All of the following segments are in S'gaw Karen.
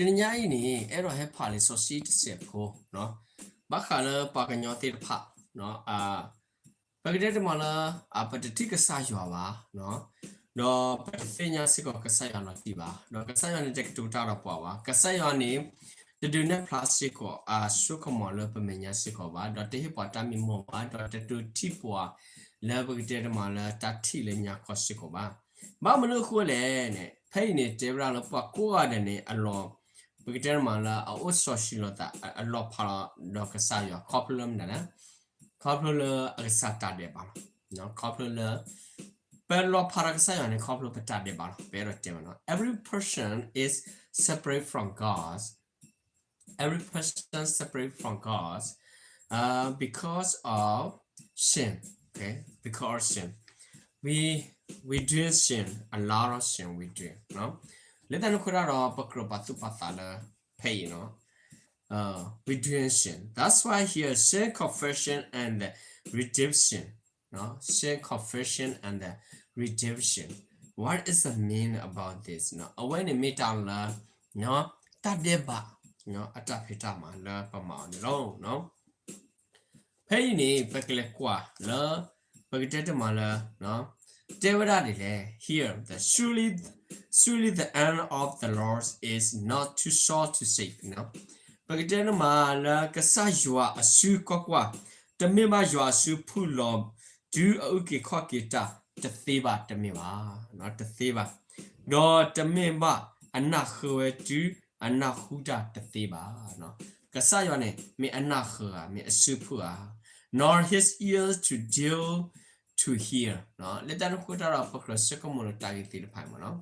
တနံၤညါအံၤန့ၣ် အဲၣ်ဒိးဟဲဖးလံာ်စီဆှံတစဲးဖိ ဘၣ်ဃးလၢပှၤကညီသ့ၣ်တဖၣ် ပကတဲတမံၤလၢ ပတထံၣ်ကစၢ်ယွၤဘၣ်, ဒီးပတသ့ၣ်ညါစ့ၢ်ကီးကစၢ်ယွၤလီၤတံၢ်ဘၣ်, ဒီးကစၢ်ယွၤန့ၣ်တကတိၤတၢ်ဒီးပှၤဘၣ်, ကစၢ်ယွၤန့ၣ် တဒုးနဲၣ်ဖျါစ့ၢ်ကီးအစိကမီၤလၢပမဲာ်ညါစ့ၢ်ကီးဘၣ်, ဒီးတဟ့ၣ်ပှၤတၢ်မံမီၢ်ဘၣ်, ဒီးတဒုးထံၣ်ပှၤလၢပကတဲတမံၤလၢတၢ်ထံၣ်လၢညါခီစ့ၢ်ကီးဘၣ်. ဘၣ်မနုၤအဃိလဲၣ်န့ၣ် ဖဲအံၤန့ၣ် တဲဝဲဒၣ်လၢပှၤကိးဂၤဒဲးန့ၣ် အလီၤ ပကတဲတမံၤလၢအအိၣ်စီၤၡံလိာ်သး အလီၤဖးလီၤဒီးကစၢ်ယွၤ ခီဖျိလၢမနုၤလဲၣ်, ခီဖျိလၢအကစၢ်တၢ်ဒဲးဘးလီၤ. ခီဖျိလၢ ပလီၤဖးဒီးကစၢ်ယွၤန့ၣ် ခီဖျိပတၢ်ဒဲးဘးလီၤ. ပအဲၣ်ဒိးတဲဝဲနီၤ every person is separate from God, every person separate from God, uh, because of sin, okay, because of sin, we we doing sin, a lot of sin we do, လၢတၢ်န့ၣ်အဃိတၢ်ဒီး ပကြၢးပာ်သူၣ်ပာ်သးလၢ ဖဲအံၤနီၤ we doing sin. That's why here sin confession and the redemption, sin confession and the redemption. What is the mean about this? အဝဲန့ၣ်မ့ၢ်တၢ်လၢ တၢ်ဒဲးဘး အတၢ်ဖံးတၢ်မၤလၢပမၤအီၤန့ၣ်လီၤ. ဖဲအံၤန့ၣ် ပကလဲၤကွၢ်လၢ ပကတဲတမံၤလၢ တဲဝဲဒၣ်ဒ်လဲၣ် here, the surely, surely the end of the Lord is not too short to save. ပကတဲတမံၤလၢကစၢ်ယွၤအစုကွၢ်ကွၢ်, တမ့ၢ်ဘၣ်ယွၤအစုဖုၣ်လီၤ တုၤအအုၣ်က့ၤခီၣ်က့ၤတၢ် တသ့ဘၣ် တမ့ၢ်ဘၣ်, တသ့ဘၣ်, ဒီးတမ့ၢ်ဘၣ်အနၢ်ဃၢဝဲတုၤအနၢ်ဟူတၢ်တသ့ဘၣ်. ကစၢ်ယွၤန့ၣ် မ့ၢ်အနၢ်ဃၢဧါ, မ့ၢ်အစုဖုၣ်ဧါ, nor his ears to deal to hear. လၢတၢ်န့ၣ်အဃိတၢ်ဒီး ပကြၢးဆိကမိၣ်လၢတၢ်ဂ့ၢ်သ့ၣ်တဖၣ်မ့ၢ်နီၤ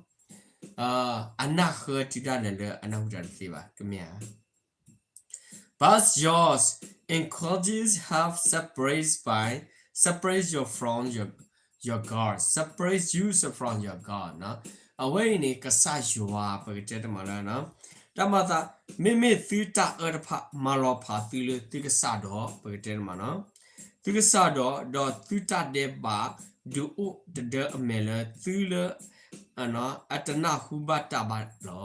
အနၢ်ဃၢတုၤတၢ်လဲၤလၢအနၢ်ဟူတၢ်တသ့ဘၣ်, ကမ့ၢ်ဧါ. But yours iniquities have separated by, separate you from your, your God, separate you from your God. အဝဲအံၤန့ၣ် ကစၢ်ယွၤ ပကတဲတမံၤလၢ တၢ်မၤသး မ့မ့ၢ်သုတၢ်အၢတဖၣ် မၤလီၤဖးသုလၢသုကစၢ်ဒီး ပကတဲတမံၤနီၤ သုကစၢ်ဒီး ဒီးသုတၢ်ဒဲးဘး ဒုးအိၣ်တဒၢအမဲာ်လၢသုလၢ အတနၢ်ဟူဘၣ်တၢ်ဘၣ်လီ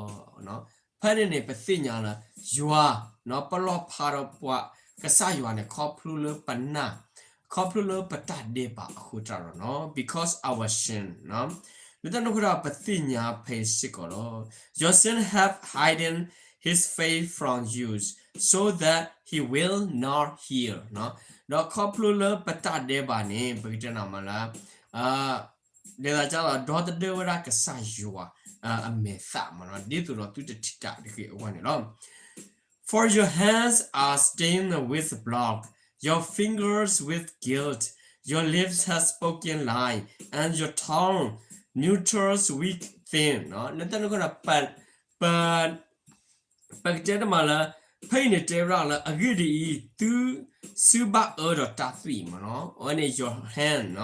ၤ. ဖဲန့ၣ်န့ၣ် ပသ့ၣ်ညါလၢ ယွၤ ပလီၤဖးဒီးပှၤကစၢ်ယွၤန့ၣ် ခီဖျိလၢပနၢ် ခီဖျိလၢပတၢ်ဒဲးဘးအဃိတၢ်ဒီးနီၤ because our sin. လၢတၢ်န့ၣ်အဃိဒီး ပသ့ၣ်ညါဖဲအံၤစ့ၢ်ကီးလီၤ. Your sin have hidden his face from you so that he will not hear. ဒီးခီဖျိလၢပတၢ်ဒဲးဘးန့ၣ် ပကတဲနီၤမးလၢ ဒ်သိးကဒီး ဒီသဒၢဝဲဒၣ်ကစၢ်ယွၤ အမဲာ်သၣ်မးနီၤ ဒ်သိးဒီးသုတထံၣ်တၢ်တဂ့ၤအဂီၢ်န့ၣ်လီၤ. For your hands are stained with blood, your fingers with guilt, your lips have spoken lie, and your tongue utters wicked things. လၢတၢ်န့ၣ်အဃိဒီး ပ ပကတဲတမံၤလၢ ဖဲအံၤန့ၣ်တဲဝဲဒၣ်လၢ အဂ့ၢ်ဒ်အံၤ သုစုဘၣ်အၢဒီးတၢ်သွံၣ်မးနီၤ အဝဲန့ၣ် your hand,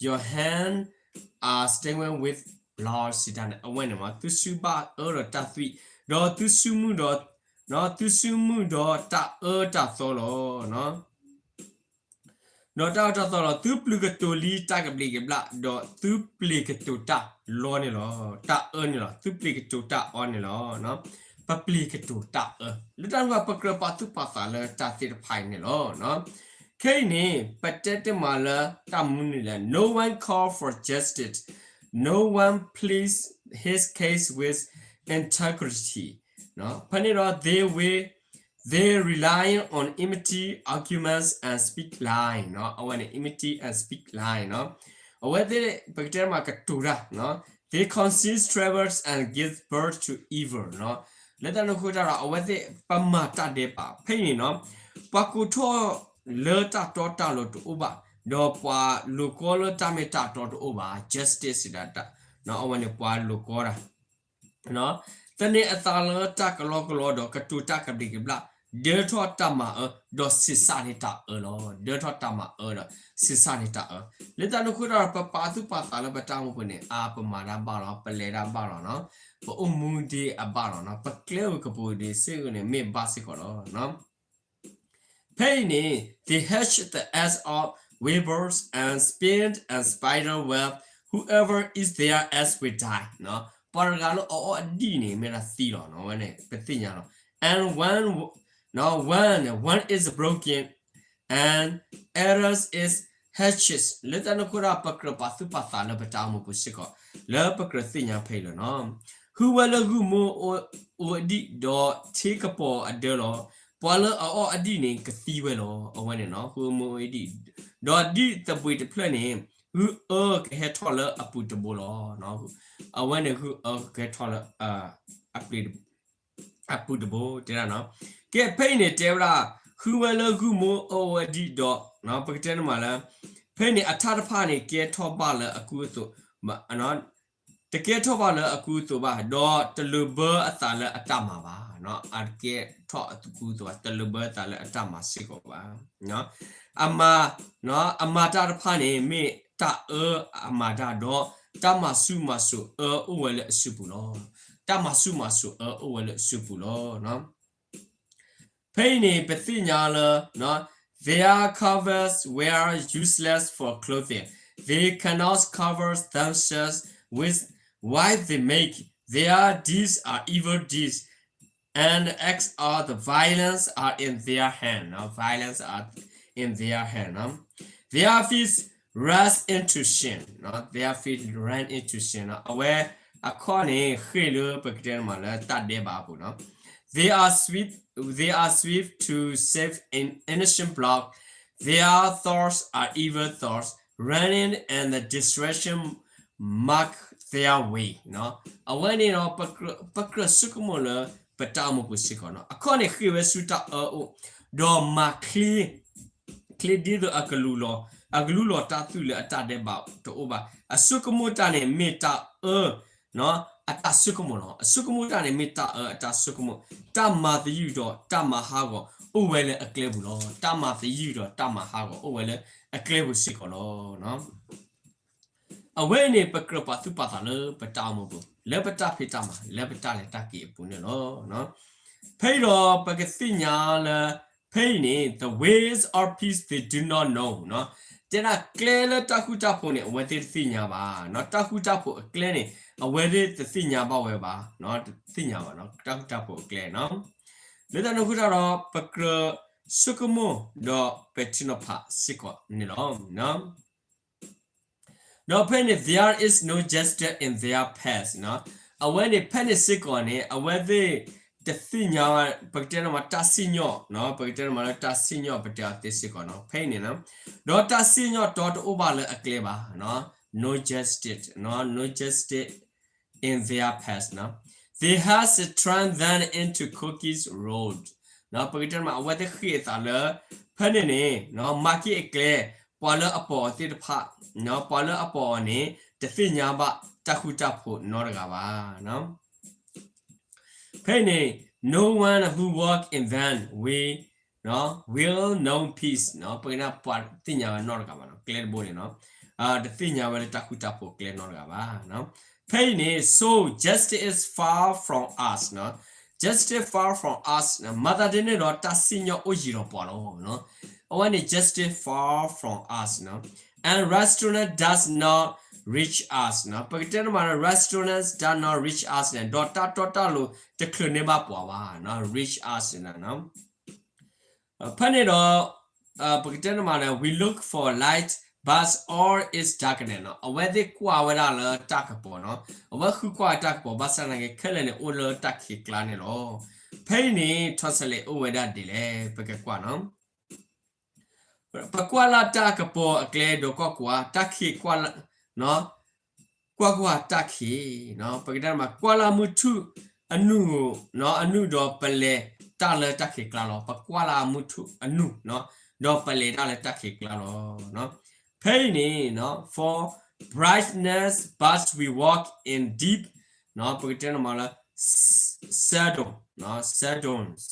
your hand are stained with blood စံးတၢ်န့ၣ် အဝဲန့ၣ်မး သုစုဘၣ်အၢဒီးတၢ်သွံၣ် ဒီးသုစုမုၢ်ဒီး သုစုမုၢ်ဒီးတၢ်အၢတၢ်သီလီၤ. ဒီးတၢ်အၢတၢ်သီလီၤ သုပျုၤကတိၤလံတၢ်ကဘျံးကဘျၣ် ဒီးသုပျ့ၤကတိၤတၢ်လီန့ၣ်လီၤ. တၢ်အၢန့ၣ်လီၤ သုပျ့ၤကတိၤတၢ်အီန့ၣ်လီၤ. ပပျ့ၤကတိၤတၢ်အၢ လၢတၢ်န့ၣ်ပကြၢးပာ်သူၣ်ပာ်သးလၢတၢ်သ့ၣ်တဖၣ်အံၤန့ၣ်လီၤ. ခဲအံၤန့ၣ် ပတဲတမံၤလၢတၢ်မနုၤလဲၣ် no one call for justice, no one pleads his case with integrity. ဖဲန့ၣ်ဒီး they will, they rely on empty arguments and speak lie. အဝဲန့ၣ် empty and speak lie အဝဲသ့ၣ် ပကတဲမးကတိၤတၢ် they conceive troubles and give birth to evil. လၢတၢ်န့ၣ်အဃိတၢ်ဒီး အဝဲသ့ၣ်ပမၤတၢ်ဒဲးဘး ဖဲအံၤန့ၣ်နီၤ ပှၤကိးထီၣ်လၢတၢ်တီတၢ်လိၤတအိၣ်ဘၣ်, ဒီးပှၤလိာ်ကွီလၢတၢ်မ့ၢ်တၢ်တီတအိၣ်ဘၣ် justice ဒၣ်တၢ် အဝဲန့ၣ်ပှၤလိာ်ကွီတၢ် သန့ၤအသးလၢတၢ်ကလီကလီဒီးကတိၤတၢ်ကဘျံးကဘျၣ်, ဒၢထီၣ်တၢ်မၤအၢ ဒီးဆံးစၢ်န့ၢ်တၢ်အၢလီၤ. ဒၢထီၣ်တၢ်မၤအၢဒီးဆံးစၢ်န့ၢ်တၢ်အၢ. လၢတၢ်န့ၣ်အဃိတၢ်ဒီး ပပာ်သူၣ်ပာ်သးလၢပတၢ်အိၣ်မူပူၤန့ၣ် အါ ပမၤတၢ်ဘၣ်လီၤ, ပလဲၤတၢ်ဘၣ်လီၤနီၤ, ပအိၣ်မူဒံးအဘၣ်လီၤနီၤ, ပကျဲဧိၤကပူၤဒံးစ့ၢ်ကီးန့ၣ် မ့ၢ်ဘၣ်စ့ၢ်ကီးလီၤ. ဖဲအံၤန့ၣ် they hatch the eggs of weevils and spin a spider web, whoever eats them will die. ပှၤတဂၤလၢအအီၣ်အဒံၣ်န့ၣ် မ့ၢ်ဒၣ်သံလီၤ, အဝဲန့ၣ် ပသ့ၣ်ညါလီၤ. And when, နော်, when one is broken and others is hatched, လၢတၢ်န့ၣ်အဃိဒီး ပကြၢးပာ်သူၣ်ပာ်သးလၢပတၢ်အိၣ်မူပူၤစ့ၢ်ကီး, လၢပကြၢးသ့ၣ်ညါဖဲအံၤလီၤနီၤ. ဃုဝဲလၢဂုၢ်မိၢ်အိၣ်အဒံၣ်, ဒီးထ့ကပီၤအဒၢလီၤ. ပှၤလၢအအီၣ်အဒံၣ်န့ၣ် ကသံဝဲလီၤ. အဝဲန့ၣ်နီၤ, ဃုမိၢ်အိၣ်အဒံၣ်, ဒီးဒံၣ်သဘှံးတဖျၢၣ်န့ၣ် ဂုၢ်အၢကဟဲထီၣ်လၢအပူၤတဘိလီၤ. အဝဲန့ၣ်ဂုၢ်အၢကဟဲထီၣ်လၢ အပူၤတဘိတဲဒၣ်နီၤ. ကဲ ဖဲအံၤန့ၣ်တဲဝဲဒၣ် ဃုဝဲလၢဂုၢ်မိၢ်အိၣ်ဝဲဒံၣ်ဒီး, ပကတဲန့ၣ်မးလၢ ဖဲအံၤန့ၣ် အတၢ်တဖၣ်န့ၣ် ကဲထီၣ်ဘၣ်လၢအကူအသိး, တကဲထီၣ်ဘၣ်လၢအကူအသိးဘၣ်, ဒီးတလၢၤဘၢအသးလၢအတၢ်မၤဘၣ်. အကဲထီၣ်အကူအသိးဘၣ်, တလၢၤဘၢအသးလၢအတၢ်မၤစ့ၢ်ကီးဘၣ်. အမၤ, အမၤတၢ်တဖၣ်န့ၣ် မ့ၢ်တၢ်အၢအမၤတၢ်, ဒီးတၢ်မၤဆူၣ်မၤစိးအၢအိၣ်ဝဲလၢအစုပူၤလီၤ. တၢ်မၤဆူၣ်မၤစိးအၢအိၣ်ဝဲလၢအစုပူၤလီၤ. ဖဲအံၤန့ၣ် ပသ့ၣ်ညါလၢ their covers were useless for clothing, they cannot cover themselves with what they make, their deeds are evil deeds, and acts of the violence are in their hand, နီၤ, violence are in their hand, နီၤ. Their feet run into sin, နီၤ, their feet run into sin, နီၤ. အဝဲအခီၣ်န့ၣ် ဃ့ၢ်လၢပကတဲန့ၣ်မးလၢတၢ်ဒဲးဘးအပူၤနီၤ. They are swift, they are swift to save an innocent blood, their thoughts are evil thoughts, running and destruction mark their way, နီၤ. အဝဲန့ၣ်ဒီး ပကြၢးဆိကမိၣ်လၢပတၢ်အိၣ်မူပူၤစ့ၢ်ကီးနီၤ. အခီၣ်န့ၣ်ဃ့ၢ်ဝဲဆူတၢ်အၢအိၣ်, ဒီးမၤချ့ ချ့ဒ်သိးအကလူလီၤ, အကလူလီၤတၢ်သွံၣ်လၢအတၢ်ဒဲးဘးတအိၣ်ဘၣ်. အဆိကမိၣ်တၢ်န့ၣ် မ့ၢ်တၢ်အၢ, နီၤ, အတၢ်ဆိကမိၣ်လီၤ. အဆိကမိၣ်တၢ်န့ၣ် မ့ၢ်တၢ်အၢအတၢ်ဆိကမိၣ်, တၢ်မၤသယုၢ်ဒီးတၢ်မၤဟးဂီၤအိၣ်ဝဲလၢအကျဲပူၤလီၤ. တၢ်မၤသယုၢ်ဒီးတၢ်မၤဟးဂီၤအိၣ်ဝဲလၢအကျဲပူၤစ့ၢ်ကီးလီၤ. အဝဲအံၤန့ၣ် ပကြၢးပာ်သူၣ်ပာ်သးလၢပတၢ်အိၣ်မူပူၤ, လၢပတၢ်ဖံးတၢ်မၤ, လၢပတၢ်လဲၤတၢ်က့ၤအပူၤန့ၣ်လီၤ. ဖဲအံၤဒီးပကသ့ၣ်ညါလၢ ဖဲအံၤန့ၣ် the ways of peace they do not know, နီၤ. တဲဒၣ်ကျဲလၢတၢ်ဃူတၢ်ဖိးန့ၣ် အဝဲသ့ၣ်တသ့ၣ်ညါဘၣ်, နီၤ. တၢ်ဃူတၢ်ဖိးအကျဲန့ၣ် အဝဲသ့ၣ်တသ့ၣ်ညါဘၣ်ဝဲဘၣ်, နီၤ, တသ့ၣ်ညါဘၣ်, နီၤ, တၢ်ဃူတၢ်ဖိးအကျဲနီၤ. လၢတၢ်န့ၣ်အဃိဒီး ပကြၢးဆိကမိၣ်ဒီးပဲာ်ထံနီၤဖးစ့ၢ်ကီးန့ၣ်လီၤ. ဒီးဖဲန့ၣ် there is no justice in their paths, နီၤ. အဝဲန့ၣ်ဖဲန့ၣ်စ့ၢ်ကီးန့ၣ် အဝဲသ့ၣ်တသ့ၣ်ညါ, ပကတဲန့ၣ်မးတၢ်စံၣ်ညီၣ်, နီၤ, ပကတဲန့ၣ်မးလၢတၢ်စံၣ်ညီၣ် ပတဲအီၤသ့စ့ၢ်ကီးနီၤ. ဖဲအံၤန့ၣ်, ဒီးတၢ်စံၣ်ညီၣ်တီတအိၣ်ဘၣ်လၢအကျဲဘၣ်, နီၤ. No justice, နီၤ, no justice in their paths, နီၤ. They have turned them into crooked roads, နီၤ. ပကတဲန့ၣ်မး အဝဲသ့ၣ်ဃ့ၢ်အသးလၢ ဖဲန့ၣ်န့ၣ် နီၤ, မၤက့ၢ်အကျဲ, ပှၤလၢအပိာ်အီၤသ့ၣ်တဖၣ်, နီၤ, ပှၤလၢအပိာ်အီၤန့ၣ် တသ့ၣ်ညါဘၣ်တၢ်ဃူတၢ်ဖိးနီတဂၤဘၣ်, နီၤ. ဖဲအံၤန့ၣ် no one who walk in them will, နီၤ, will know peace, နီၤ. ပကတဲန့ၣ် ပှၤတသ့ၣ်ညါဝဲနီတဂၤဘၣ်, နီၤ, ကျဲတဘိန့ၣ်, နီၤ, တသ့ၣ်ညါဝဲလၢတၢ်ဃူတၢ်ဖိးကျဲနီတဂၤဘၣ်, နီၤ. ဖဲအံၤန့ၣ် so justice is far from us, နီၤ. Justice far from us, နီၤ. မၤသးဒ်န့ၣ်ဒီး တၢ်စံၣ်ညီၣ်အိၣ်ယံၤဒီးပှၤလီၤ, နီၤ. အဝဲန့ၣ် justice far from us, နီၤ. And righteousness does not reach us, နီၤ. ပကတဲန့ၣ်မး righteousness does not reach us န့ၣ် ဒီးတၢ်တီတၢ်လိၤတချုးန့ၢ်ဘၣ်ပှၤဘၣ်, နီၤ, reach us န့ၣ်, နီၤ. ဖဲန့ၣ်ဒီး ပကတဲန့ၣ်မးန့ၣ် we look for light, but all is darkness, နီၤ. အဝဲသ့ၣ်ကွၢ်ဝဲဒၣ်လၢတၢ်ကပီၤ, နီၤ. အဝဲဃုကွၢ်တၢ်ကပီၤ ဘၣ်ဆၣ်သနာ်က့ ခဲလၢာ်န့ၣ်အိၣ်လၢတၢ်ခံးကျါန့ၣ်လီၤ. ဖဲအံၤန့ၣ် ထီၣ်ဆဲးလဲးအိၣ်ဝဲဒၣ်ဒ်လဲၣ် ပကကွၢ်, နီၤ. ပကွၢ်လၢ်တၢ်ကပီၤအကျဲဒီးကွၢ်ကွၢ်, တၢ်ခံးကွၢ်လၢ်, နီၤ, ကွၢ်ကွၢ်တၢ်ခံး, နီၤ. ပကတဲန့ၣ်မး ကွၢ်လၢ်မုၢ်ထူၣ်အနုၢ်, နီၤ, အနုၢ်ဒီးပလဲၤတၢ်လၢတၢ်ခံးကျါလီၤ. ပကွၢ်လၢ်မုၢ်ထူၣ်အနုၢ်, နီၤ, ဒီးပလဲၤတၢ်လၢတၢ်ခံးကျါလီၤ, နီၤ. ဖဲအံၤန့ၣ်, နီၤ, for brightness, but we walk in deep, နီၤ, ပကတဲန့ၣ်မးလၢ shadow, နီၤ, shadows,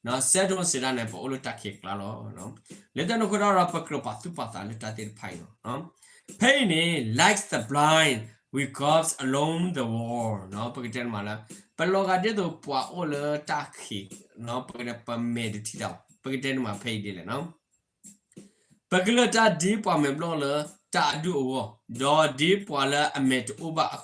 နီၤ, shadow စံးဒၣ်န့ၣ် ပအိၣ်လၢတၢ်ခံးကျါလီၤ. လၢတၢ်န့ၣ်အဃိဒီး ပကြၢးပာ်သူၣ်ပာ်သးလၢတၢ်သ့ၣ်တဖၣ်အံၤလီၤ, နီၤ. ဖဲအံၤန့ၣ် like the blind, we groped along the wall, နီၤ, ပကတဲန့ၣ်မးလၢ ပလီၤဂာ်ဒ်သိးပှၤအိၣ်လၢတၢ်ခံး, နီၤ, ပကတဲပမဲာ်တထံၣ်တၢ်, ပကတဲန့ၣ်မးဖဲအံၤဒ်လဲၣ်, နီၤ. ပကလုၢ်တၢ်ဒ်ပှၤမဲာ်ဘျီၣ်လၢတၢ်အဒူၣ်အဂီၢ်, ဒီးဒ်ပှၤလၢအမဲာ်တအိၣ်ဘၣ်,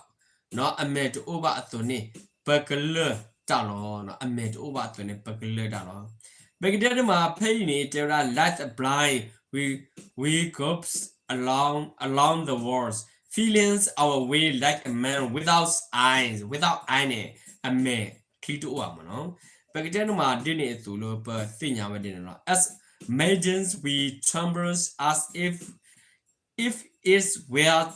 အမဲာ်တအိၣ်ဘၣ်အသိးန့ၣ် ပကလၢၢ်တၢ်လီၤ. အမဲာ်တအိၣ်ဘၣ်အသိးန့ၣ် ပကလၢၢ်တၢ်လီၤ. ပကတဲတမး ဖဲအံၤန့ၣ် တဲဝဲဒၣ် like a blind, we, we grope along, along the walls, feeling our way like a man without eyes, without eye န့ၣ် အမဲာ်ချံတအိၣ်ဘၣ်မ့ၢ်နီၤ. ပကတဲတမး ဒ်န့ၣ်အသိးလၢပသ့ၣ်ညါဝဲဒ်န့ၣ်လီၤ. As maidens we tremble as if, if it were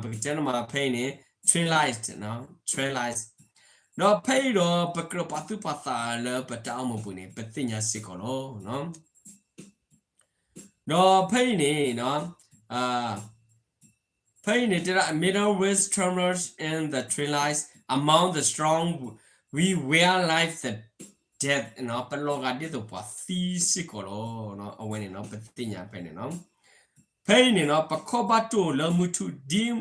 ပကတဲတမး ဖဲအံၤန့ၣ် twilight, twilight ဒီးဖဲအံၤဒီး ပကြၢးပာ်သူၣ်ပာ်သးလၢပတၢ်အိၣ်မူပူၤန့ၣ် ပသ့ၣ်ညါစ့ၢ်ကီးလီၤ. ဒီးဖဲအံၤန့ၣ် ဖဲအံၤန့ၣ်တဲဒၣ် a maiden with tremors in the twilight, among the storm we were like the dead ပလီၤဂာ်ဒ်သိးပှၤသံစ့ၢ်ကီးလီၤ. အဝဲန့ၣ် ပသ့ၣ်ညါဖဲန့ၣ်လီၤ. ဖဲအံၤန့ၣ် ပခီၣ်ဘၣ်တိၢ်လၢမုၢ်ထူၣ်ဒ်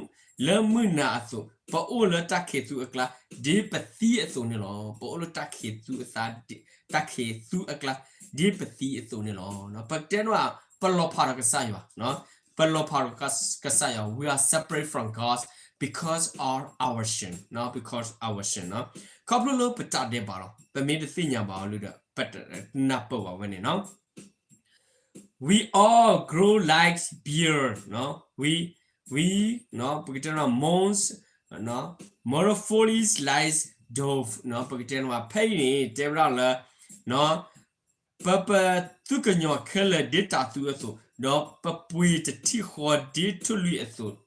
လၢမုၢ်နၤအသိး, ပအိၣ်လၢတၢ်ခံးသူအကျါ ဒ်ပသံအသိးန့ၣ်လီၤ. ပအိၣ်လၢတၢ်ခံးသူအသး, တၢ်ခံးသူအကျါ ဒ်ပသံအသိးန့ၣ်လီၤ. ပကတဲန့ၣ် ပလီၤဖးဒီးကစၢ်ယွၤ, ပလီၤဖးဒီးကစၢ်ယွၤ, we are separate from God because of our sin, because our sin ခီဖျိလၢပတၢ်ဒဲးဘးလီၤ. ပမ့ၢ်တသ့ၣ်ညါဘၣ်အီၤလၢဒီး ပတနၢ်ပၢၢ်ဘၣ်ဝဲန့ၣ်လီၤ. We all grow like beard, we, we ပကတဲန့ၣ် mourn, mournfully like doves ပကတဲန့ၣ် ဖဲအံၤန့ၣ် တဲဝဲဒၣ်လၢ ပ ပသူၣ်ကညီၤခဲလၢာ်ဒ်တၤသူအသိး, ဒီးပပှ့ၤတထံၣ်ဃီဒ်ထိၣ်လွံၣ်အသိးလီ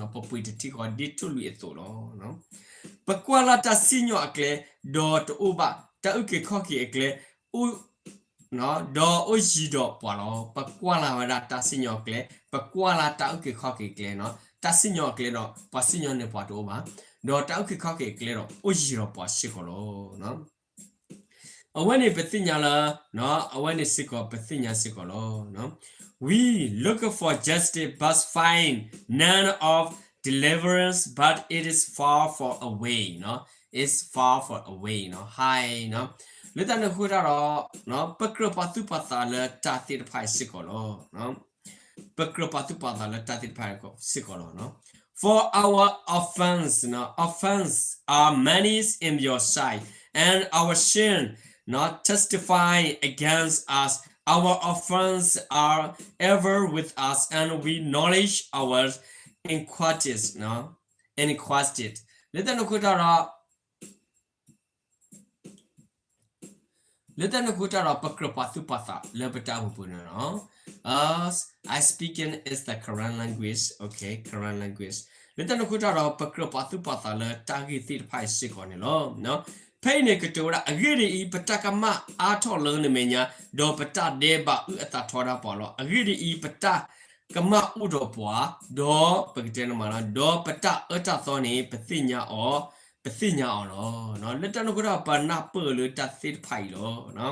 ၤ. ပပှ့ၤတထံၣ်ဃီဒ်ထိၣ်လွံၣ်အသိးလီၤ. ပကွၢ်လၢ်တၢ်စံၣ်ညီၣ်အကျဲ, ဒီးတအိၣ်ဘၣ်, တၢ်အုၣ်က့ၤခီၣ်က့ၤအကျဲ, အိၣ် ဒီးအိၣ်ယံၤဒီးပှၤလီၤ. ပကွၢ်လၢ်ဝဲဒၣ်တၢ်စံၣ်ညီၣ်အကျဲ, ပကွၢ်လၢ်တၢ်အုၣ်က့ၤခီၣ်က့ၤအကျဲ, တၢ်စံၣ်ညီၣ်အကျဲဒီး ပှၤစံၣ်ညီၣ်န့ၢ်ပှၤတအိၣ်ဘၣ်, ဒီးတၢ်အုၣ်က့ၤခီၣ်က့ၤအကျဲဒီး အိၣ်ယံၤဒီးပှၤစ့ၢ်ကီးလီၤ. အဝဲန့ၣ်ပသ့ၣ်ညါလၢ, အဝဲန့ၣ်စ့ၢ်ကီးပသ့ၣ်ညါစ့ၢ်ကီးလီၤ. We look for justice but find none, of deliverance but it is far, far away, it's far, far away, high. လၢတၢ်န့ၣ်အဃိတၢ်ဒီး ပကြၢးပာ်သူၣ်ပာ်သးလၢတၢ်သ့ၣ်တဖၣ်အံၤစ့ၢ်ကီးလီၤ. ပကြၢးပာ်သူၣ်ပာ်သးလၢတၢ်သ့ၣ်တဖၣ်စ့ၢ်ကီးလီၤ. For our offense, offense are many in your sight, and our sin testify against us. Our offense are ever with us, and we acknowledge our iniquities, iniquities. လၢတၢ်န့ၣ်အဃိတၢ်ဒီး လၢတၢ်န့ၣ်အဃိတၢ်ဒီး ပကြၢးပာ်သူၣ်ပာ်သးလၢပတၢ်အိၣ်မူပူၤန့ၣ်လီၤ. As I speaking is the Karen language, okay, Karen language. လၢတၢ်န့ၣ်အဃိတၢ်ဒီး ပကြၢးပာ်သူၣ်ပာ်သးလၢတၢ်ဂ့ၢ်သ့ၣ်တဖၣ်အံၤစ့ၢ်ကီးန့ၣ်လီၤ. ဖဲအံၤန့ၣ်ကတိၤဝဲဒၣ် အဂ့ၢ်ဒ်အံၤ, ပတၢ်ကမၣ်အါထီၣ်လၢနမဲာ်ညါ, ဒီးပတၢ်ဒဲးဘးအုၣ်အသးထီဒါပှၤလီၤ. အဂ့ၢ်ဒ်အံၤ, ပတၢ်ကမၣ်အိၣ်ဒီးပှၤ, ဒီးပကတဲန့ၣ်မးလီၤ, ဒီးပတၢ်အၢတၢ်သီန့ၣ် ပသ့ၣ်ညါအီၤ, ပသ့ၣ်ညါအီၤလီၤ. လၢတၢ်န့ၣ်အဃိတၢ်ဒီး ပနၢ်ပၢၢ်လၢတၢ်သ့ၣ်တဖၣ်အံၤလီၤ.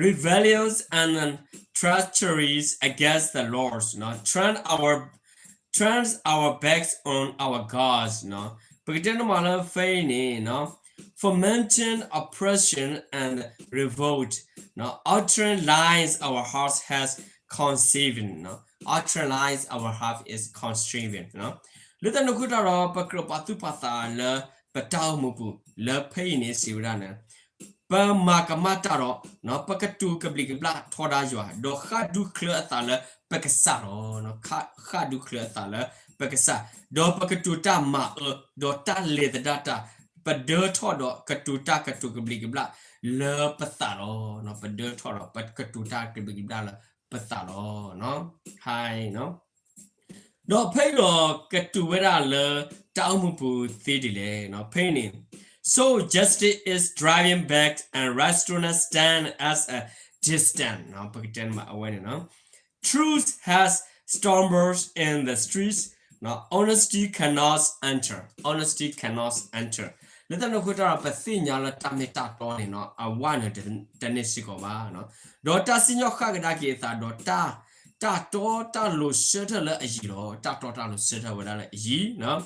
Rebellions and treacheries against the Lord, turn our, turns our backs on our God. ပကတဲန့ၣ်မးလၢဖဲအံၤန့ၣ် fomenting oppression and revolt, utterly lies our hearts has conceived, utterly lies our heart is conceived. လၢတၢ်န့ၣ်အဃိတၢ်ဒီး ပကြၢးပာ်သူၣ်ပာ်သးလၢပတၢ်အိၣ်မူပူၤ လၢဖဲအံၤန့ၣ်စံးဝဲဒၣ်န့ၣ် ပမၤကမၣ်တၢ်ဒီး ပကတိၤကဘျံးကဘျၣ်ထီဒါယွၤ, ဒီးဃၣ်ဒူချၢအသးလၢပကစၢ်လီၤ. ဃၣ်ဒူချၢအသးလၢပကစၢ်, ဒီးပကတိၤတၢ်မၤအၢ, ဒီးတၢ်လဲၤသဒၣ်တၢ်, ပဒၢထီၣ်ဒီးကတိၤတၢ်ကတိၤကဘျံးကဘျၣ်လၢပသးလီၤ. ပဒၢထီၣ်ဒီးပကတိၤတၢ်ကဘျံးကဘျၣ်လၢ ပသးလီၤ. ဟါ, ဒီးဖဲအံၤဒီးကတိၤဝဲဒၣ်လၢတၢ်အိၣ်မူပူၤသ့ဒ်လဲၣ်, ဖဲအံၤန့ၣ် So justice is driving back and righteousness stand at a distance. ပကတဲန့ၣ်မး အဝဲန့ၣ် Truth has stumbled in the streets, honesty cannot enter, honesty cannot enter. လၢတၢ်န့ၣ်အဃိတၢ်ဒီး ပသ့ၣ်ညါလၢတၢ်မ့ၢ်တၢ်တီန့ၣ် အဝဲန့ၣ်တန့ၢ်စ့ၢ်ကီးဘၣ်. ဒီးတၢ်စံၣ်ညီၣ်ဃၣ်ကဒါက့ၤအသးဒီး တၢ်တီတၢ်လိၤဆၢထၢၣ်လၢအယံၤလီၤ. တၢ်တီတၢ်လိၤဆၢထၢၣ်ဝဲဒၣ်လၢအယံၤ.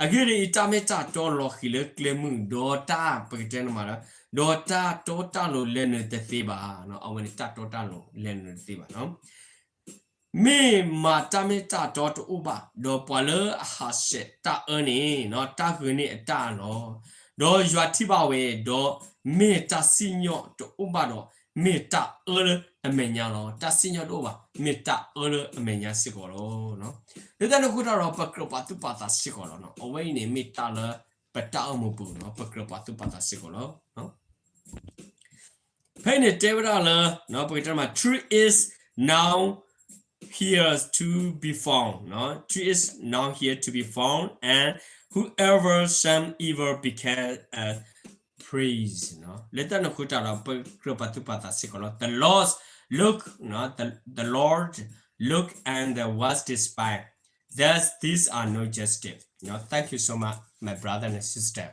အဂ့ၢ်ဒ်အံၤ, တၢ်မ့ၢ်တၢ်တီလီၤဃံၤလၢကျဲမုၢ်, ဒီးတၢ်ပကတဲန့ၣ်မးလၢ ဒီးတၢ်တီတၢ်လိၤလဲၤနုာ်တသ့ဘၣ်. အဝဲန့ၣ်တၢ်တီတၢ်လိၤလဲၤနုာ်တသ့ဘၣ်. မ့ၢ်မၤတၢ်မ့ၢ်တၢ်တီတအိၣ်ဘၣ်, ဒီးပှၤလၢအဟးဆှဲးတၢ်အၢန့ၣ် တၢ်ဂ့ၤန့ၢ်အတၢ်အၢလီၤ. ဒီးယွၤထံၣ်ဘၣ်ဝဲ, ဒီးမ့ၢ်တၢ်စံၣ်ညီၣ်တအိၣ်ဘၣ်ဒီး မ့ၢ်တၢ်အၢလၢအမဲာ်ညါလီၤ. တၢ်စံၣ်ညီၣ်တအိၣ်ဘၣ်, မ့ၢ်တၢ်အၢလၢအမဲာ်ညါစ့ၢ်ကီးလီၤ. လၢတၢ်န့ၣ်အဃိတၢ်ဒီး ပကြၢးပာ်သူၣ်ပာ်သးစ့ၢ်ကီးလီၤ. အဝဲအံၤန့ၣ်မ့ၢ်တၢ်လၢပတၢ်အိၣ်မူပူၤလီၤ. ပကြၢးပာ်သူၣ်ပာ်သးစ့ၢ်ကီးလီၤ. ဖဲအံၤန့ၣ်တဲဝဲဒၣ်လၢ ပကတဲမး truth is now here to be found, truth is now here to be found, and whoever shame evil became a praise. လၢတၢ်န့ၣ်အဃိတၢ်ဒီး ပကြၢးပာ်သူၣ်ပာ်သးစ့ၢ်ကီးလီၤ. The Lord look, the, the Lord look and was despise that these are no justice. Thank you so much, my brother and sister.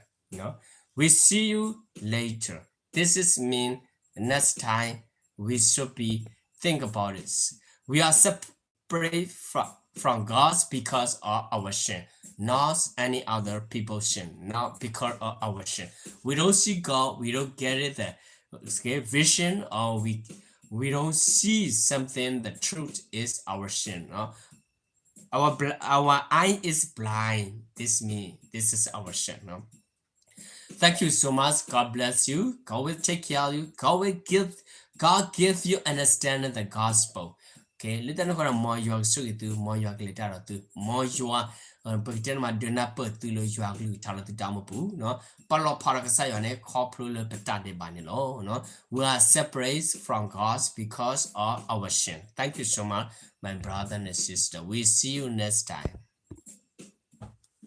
We see you later. This is mean next time we should be think about this. We are separate from, from God because of our sin, not any other people's sin, not because of our sin. We don't see God, we don't get it, the, okay, vision, or we we don't see something, the truth is our sin. Our bl- our eye is blind. This mean this is our sin. Thank you so much. God bless you. God will take care of you. God will give God give you understanding the gospel. Okay, လၢတၢ်န့ၣ်အဃိဒီး မ်ယွၤကဆိၣ်ဂ့ၤသု, မ်ယွၤကလဲၤတၢ်ဒီးသု, မ်ယွၤ ပကတဲန့ၣ်မး ဒုးနၢ်ပၢၢ်သုလၢယွၤကလုၢ်ကထါလၢသုတၢ်အိၣ်မူပူၤ, ပလီၢ်ဖးဒီးကစၢ်ယွၤန့ၣ် ခီဖျိလၢပတၢ်ဒဲးဘးန့ၣ်လီၤ. We are separate from God because of our sin. Thank you so much, my brother and sister. We see you next time.